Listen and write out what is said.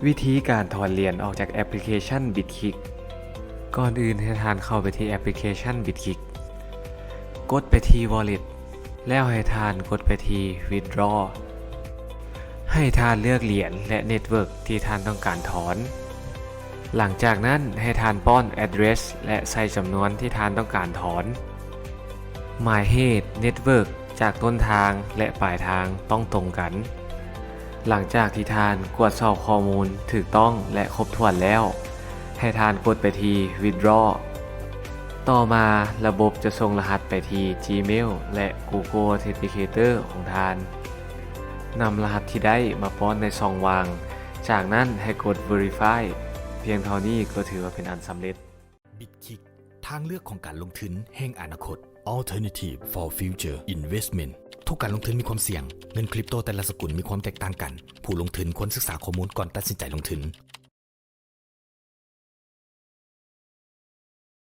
ວິທີການຖອນຫຼຽນອອກຈາກແອັບພລິເຄຊັນ Bitkick. ກ່ອນອື່ນໃຫ້ທ່ານເຂົ້າໄປທີ່ແອັບພລິເຄຊັນ Bitkick. ກົດໄປທີ່ Wallet ແລ້ວໃຫ້ທ່ານກົດໄປທີ່ Withdraw. ໃຫ້ທ່ານເລືອກຫຼຽນ ແລະ Network ທີ່ທ່ານຕ້ອງການຖອນ. ຫຼັງຈາກນັ້ນໃຫ້ທ່ານປ້ອນ address ແລະ ໃສ່ຈຳນວນທີ່ທ່ານຕ້ອງການຖອນ. ໝາຍເຫດ Network ຈາກຕົ້ນທາງ ແລະ ປາຍທາງຕ້ອງຕົງກັນ. ຫຼັງຈາກທີ່ທ່ານກວດສອບຂໍ້ມູນຖືກຕ້ອງ ແລະ ຄົບຖ້ວນແລ້ວ, ໃຫ້ທ່ານກົດໄປທີ່ Withdraw. ຕໍ່ມາລະບົບຈະສົ່ງລະຫັດໄປທີ່ Gmail ແລະ Google Authenticator ຂອງທ່ານ. ນຳລະຫັດທີ່ໄດ້ມາປ້ອນໃນຊ່ອງວ່າງ, ຈາກນັ້ນໃຫ້ກົດ Verify. ພຽງເທົ່ານີ້ກໍຖືວ່າເປັນອັນສຳເລັດ. Bitkick ທາງເລືອກຂອງການລົງທຶນແຫ່ງອະນາຄົດ. Alternative for Future Investment. ທຸກການລົງທຶນມີຄວາມສ່ຽງ. ເງິນຄຣິບໂຕແຕ່ລະສະກຸນມີຄວາມແຕກຕ່າງກັນ. ຜູ້ລົງທຶນຄວນສຶກສາຂໍ້ມູນກ່ອນຕັດສິນໃຈລົງທຶນ.